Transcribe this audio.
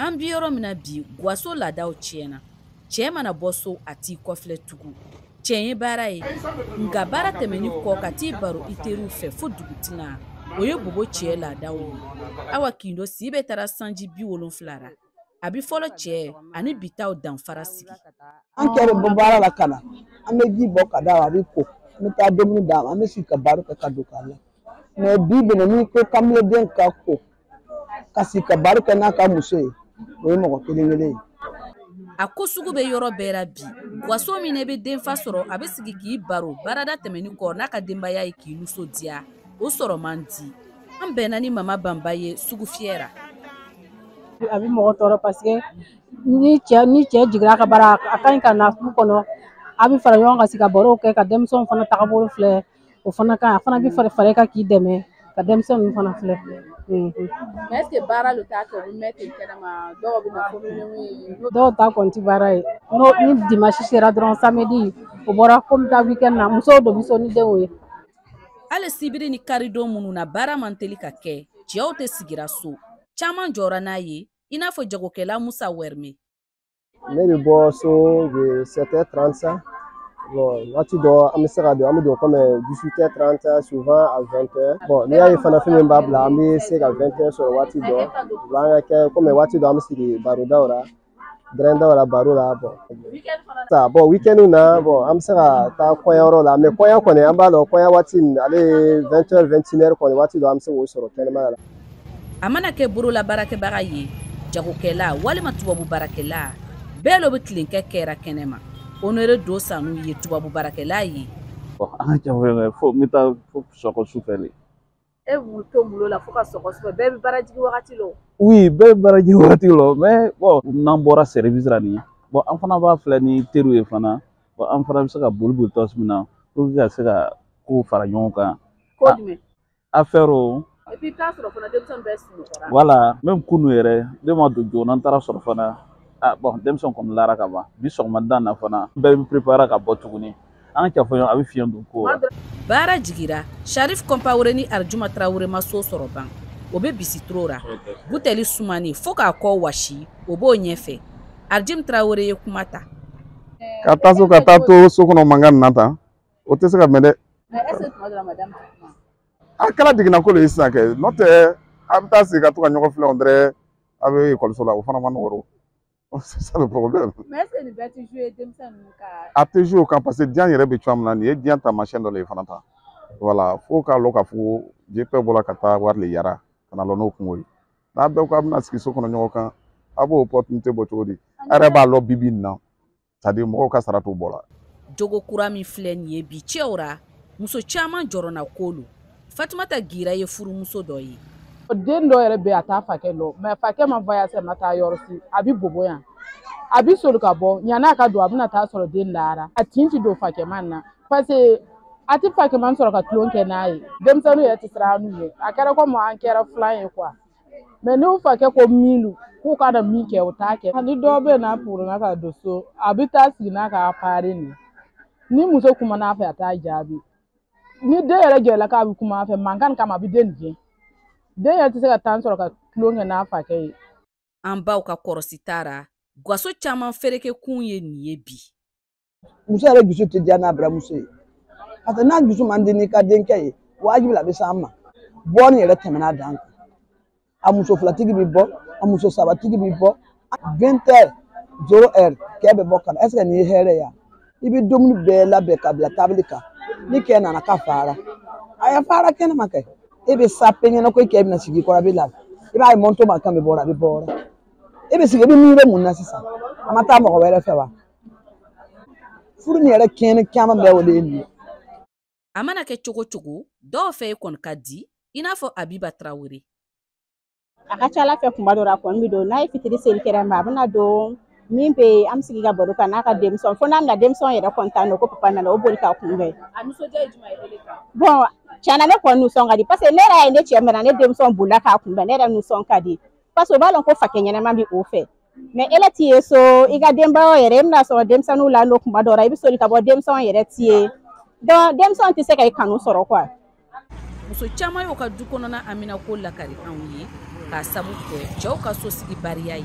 An bi yɔrɔ min na bi, gaso laadaw tiɲɛna. Cɛ mana bɔ so, a t'i kɔfilɛ tugun. Cɛ ye baara ye, nka baara tɛmɛni kɔ ka t'i baro i teriw fɛ fo dugutina, o ye bobo cɛ laadaw ye. Awa Kindo si bɛ taara sanji 70 ra. A bɛ fɔlɔ cɛ ani bitaw danfara sigi. An cɛ bɛ bɔ baara la ka na, an bɛ ji bɔ ka d'a ma, a bɛ ko, an bɛ taa dumuni d'a ma, an bɛ sigi ka baro kɛ ka don k'a la. Mais bi bɛnɛ n'i ko kameleden ka ko ka sigi ka baro kɛ n'a ka muso ye, o ye mɔgɔ kelen kelen ye. A ko sugu bɛ yɔrɔ bɛɛ la bi. Gaso min bɛ denfa sɔrɔ, a bɛ sigi k'i baro baarada tɛmɛni kɔ n'a ka denbaya ye k'i nisɔndiya, o sɔrɔ man di. An bɛnna ni Mama Banba ye sugu fiyɛ ra. A bɛ mɔgɔ tɔɔrɔ parce que ni cɛ jiginna ka baara, a ka ɲi ka na sugu kɔnɔ, a bɛ fara ɲɔgɔn kan sigi ka barow kɛ, ka denmisɛnw fana tagabolo filɛ, o fana ka ɲi. A fana bɛ fara i kan k'i dɛmɛ ka denmisɛnw ninnu fana filɛ. Mais est-ce que baara lo t'a kɛ, u bɛ mɛn ten kɛnɛma, dɔw bɛ na fo minuit? Dɔw ta kɔni tɛ baara ye. Ni dimanche sera dɔrɔn, samedi, o bɔra ko n bɛ taa weekend na, musow de bɛ so ni denw ye. Hali sibiri ni karidon minnu na baara man teli ka kɛ, cɛw tɛ sigira so. Caman jɔra n'a ye, i n'a fɔ jagokɛla Musa Wɛrɛme. Ne bɛ bɔ so de 7h30. Bon, waati dɔ an bɛ se ka don, an bɛ don comme 18h30, souvent à 20h. Bon, n'i y'a ye fana fɛn min b'a bila, an bɛ se ka 20h sɔrɔ waati dɔ. O b'an ka kɛ comme waati dɔ an bɛ sigi barodaw la, gɛrɛndaw la, baro la. Bon, ta bon, week-end na, bon, an bɛ se ka taa kɔɲɔyɔrɔ la, mais kɔɲɔ kɔni, an b'a dɔn kɔɲɔ waati nin, ale ye 20h 21h kɔni, waati dɔ an bɛ se k'o sɔrɔ kɛnɛmana la. A mana kɛ borola baarakɛbaga ye, jagokɛla walima tubabu baarakɛla, bɛɛ lo bɛ tilenkɛ kɛra kɛnɛma. Honore Do Sanu ye tubabu baarakɛla ye. An ka cɛ fo n bɛ taa fo sɔgɔ sufɛ de. E b'u to mun la fo ka sɔgɔ sufɛ, bɛɛ bɛ baara jigin wagati la. Oui, bɛɛ bɛ baara jigin wagati la, mais bon, n'an bɔra service la nin ye, bon, an fana b'a filɛ ni teriw ye fana. Bon, an fana bɛ se ka boli boli tɔ min na pour que ka se ka kow fara ɲɔgɔn kan. Ko jumɛn? Affaire o. Et puis i bɛ taa sɔrɔ fana denmisɛnnin bɛɛ sunɔgɔra. Voilà, même kunu yɛrɛ, ne ma don joona, n taara sɔrɔ fana. Ah bon, denmisɛnw kɔni lara ka ban. Bi sɔgɔmada na fana, bɛɛ bɛ préparer ka bɔ tuguni. An ka cɛ fɔ a bɛ fiɲɛ don ko la. Baara jigira, Sharif Kɔnpawure ni Arijuma Tarawele ma so sɔrɔ ban. O bɛ bisitoro ra. Butɛli sumani fo k'a kɔ wasi, o b'o ɲɛfɛ. Arijim Tarawele ye kuma ta. Ka taa so, ka taa to so kɔnɔ mankan nin na tan, o tɛ se ka mɛn dɛ. Mais est-ce que tuma dɔ la madame tɛ kuma? A kɛra jiginna ko de ye sisan kɛ, n'o tɛ a bɛ taa sigi ka to ka ɲɔgɔn filɛ, on dirait a bɛ ekɔliso la, o fana ma nɔgɔn. C'est ça le problème. Mais est-ce que nin bɛɛ tɛ jouer denmisɛn ninnu ka? A tɛ jouer o kan parce que diɲɛ yɛrɛ bɛ cogoya min na, nin ye diɲɛ taamasiyɛn dɔ de ye fana tan. Voilà, fo k'a lɔn k'a fɔ ko GP bɔra ka taa wari le yara ka na lɔ n'o kungo ye. N'a bɛɛ ko a bɛna sigi so kɔnɔ ɲɔgɔn kan, a b'o opportunité bɔ cogo di? A yɛrɛ b'a lɔn bi bi in na, c'est à dire mɔgɔw ka sara t'o bɔ la. Jogo kura min filɛ nin ye bi cɛw ra, muso caman jɔrɔna ko lo. Fatumata Gira ye furumuso dɔ ye. Den dɔ yɛrɛ bɛ yen, a t'a fakɛ lɔ, mais fakɛ ma voyage, ma taa yɔrɔ si, a bɛ bobo yan, a bɛ soli ka bɔ yan'a ka don, a bɛna taa sɔrɔ den lara, a tin ti don fakɛman na parce que a ti fakɛman sɔrɔ ka tulon kɛ n'a ye. Denmisɛnninw yɛrɛ tɛ siran n'u ye, a kɛra komi an kɛra filan ye quoi, mais n'u fakɛ ko min k'u ka na min kɛ, o t'a kɛ. Ni dɔ bɛ n'a puruna ka don so, a bɛ taa sigi n'a ka appareil nin, ni muso kumana a fɛ, a t'a jaabi. Ni den yɛrɛ gɛrɛla k'a bɛ kuma a fɛ, mankan kama a bɛ den gɛn. Den yɛrɛ tɛ se ka temps sɔrɔ ka tulon kɛ n'a fakɛ ye. An baw ka kɔrɔsi taara, gaso caman fereke kun ye nin ye bi. Muso yɛrɛ dusu tɛ diya n'a buramuso ye, parce que n'a dusu man di n'i ka denkɛ ye, wajibi la a bɛ s'an ma. Bɔni yɛrɛ tɛmɛna a dan kan. A muso filatigi bɛ bɔ, a muso sabatigi bɛ bɔ. 20h 0h kɛ bɛ bɔ ka na. Est ce que nin ye hɛrɛ ye wa? I bɛ dumuni bɛɛ labɛn ka bila tabili kan, ni kɛ nana ka fara, a ye fara kɛnɛma kɛ. E bɛ sa peɲɛna ko i kɛ bɛna sigi i kɔrɔ, a bɛ lafiya. I b'a ye mɔntɔ ma kan bɛ bɔra, a bɛ bɔ. E bɛ sigi, i bɛ miiri mun na sisan? A ma taa mɔgɔ wɛrɛ fɛ wa? Furu nin yɛrɛ tiɲɛni caman bɛɛ o de ye nin ye. A mana kɛ cogo cogo, dɔw fɛ e kɔni ka di, i n'a fɔ Abiba Tarawele. A ka ca Ala fɛ, kuma dɔ la a kɔni bɛ don, n'a ye fitiri seli kɛrɛ ma, a bɛna don min bɛ yen, an bɛ sigi ka baro kan n'a ka denmisɛnw, fo n'a bɛna denmisɛnw yɛrɛ kɔntan don ko papa nana, o boli k'a kunbɛn. A nisɔndiya ye jumɛn ye ele kan? Bon, tiɲɛna ne kɔni nisɔn ka di parce que ne yɛrɛ ye ne cɛ mɛna, ne denmisɛnw bolila k'a kunbɛn, ne yɛrɛ nisɔn ka di parce que o b'a dɔn ko fakɛ ɲɛnama bɛ o fɛ. Mais ele t'i ye so, i ka denbayaw yɛrɛ, i bɛna sɔrɔ denmisɛnninw la n'o kuma dɔ la, i bɛ soli ka bɔ denmisɛnw yɛrɛ t'i ye, donc denmisɛnw tɛ se ka i kanu sɔrɔ quoi. Muso caman y'o ka du kɔnɔna aminako lakari anw ye k'a sabu kɛ cɛw ka sosigi bariya ye.